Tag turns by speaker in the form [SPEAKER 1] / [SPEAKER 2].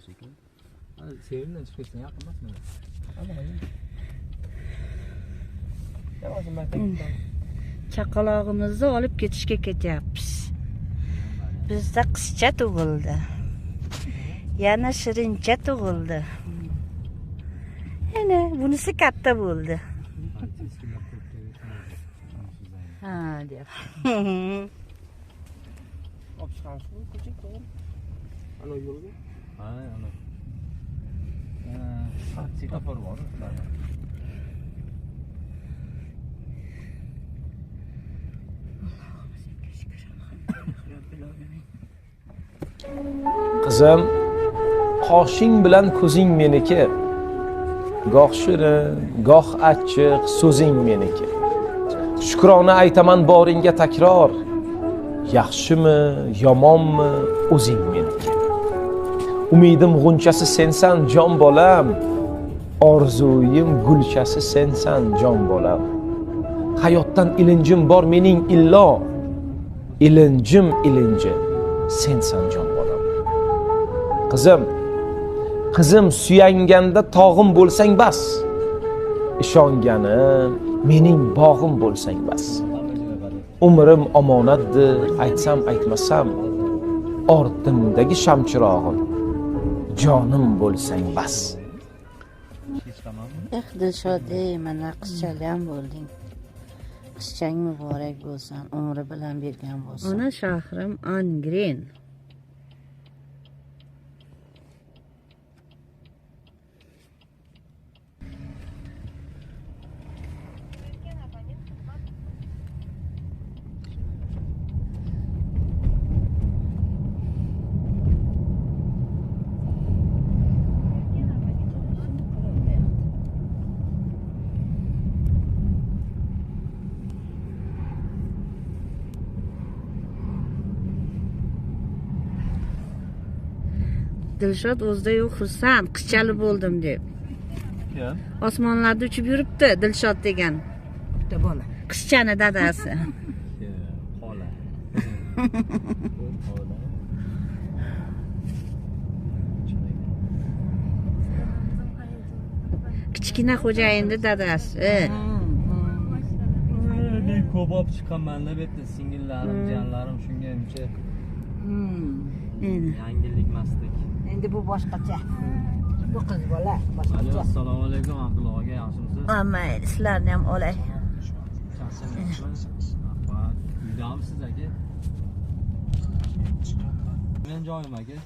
[SPEAKER 1] Shekilli. Sevimdan chiqib ketsan yaqin emasmi?
[SPEAKER 2] Chaqalog'imizni olib ketishga ketyapmiz. Bizda qizcha tug'ildi. Yana shirincha tug'ildi. Yana bunisi katta bo'ldi. Ha, deb.
[SPEAKER 3] Olib chiqamizmi ko'chaga to'g'ri? Ana yo'lga.
[SPEAKER 1] Ha, ana. Svetofor bor.
[SPEAKER 4] Qizim, qoshing bilan ko'zing meniki. Goh shirin, goh achchiq so'zing meniki. Shukrona aytaman boringga takror. Yaxshimi, yomonmi, o'zing meniki. Umidim g'unchasi sensan jon bolam, orzuyim gulchasi sensan jon bolam. Hayotdan ilinjim bor mening illo, ilinjim ilinji sensan jon bolam. Qizim, qizim suyanganda tog'im bo'lsang bas, ishonganim mening bog'im bo'lsang bas. Umrim omonatdir, aytsam aytmasam, ortimdagi shamchirog'im jonim bo'lsang bas.
[SPEAKER 2] Eh Dilshod, ey mana qizchalam bo'lding. Qizchang muborak bo'lsin, umri bilan bergan bo'lsin. Ona shahrim Angren. Dilshod o'zida yo'q xursand, qizchali bo'ldim deb.
[SPEAKER 1] Kim?
[SPEAKER 2] Osmonlarda uchib yuribdi Dilshod degan.
[SPEAKER 3] Bitta bola.
[SPEAKER 2] Qizchani dadasi.
[SPEAKER 1] Xola.
[SPEAKER 2] Kichkina xo'jayinni dadasi.
[SPEAKER 1] Men ko'p olib chiqqanman-da bu yerda singillarim, jiyanlarim shunga uncha yangilik maslik.
[SPEAKER 3] Endi bu boshqacha. Bu qiz bola boshqacha.
[SPEAKER 1] Assalomu alaykum Abdulla aka, yaxshimisiz?
[SPEAKER 2] Mayli, sizlarni ham olay.
[SPEAKER 1] Uydamisiz aka? Men joyim aka.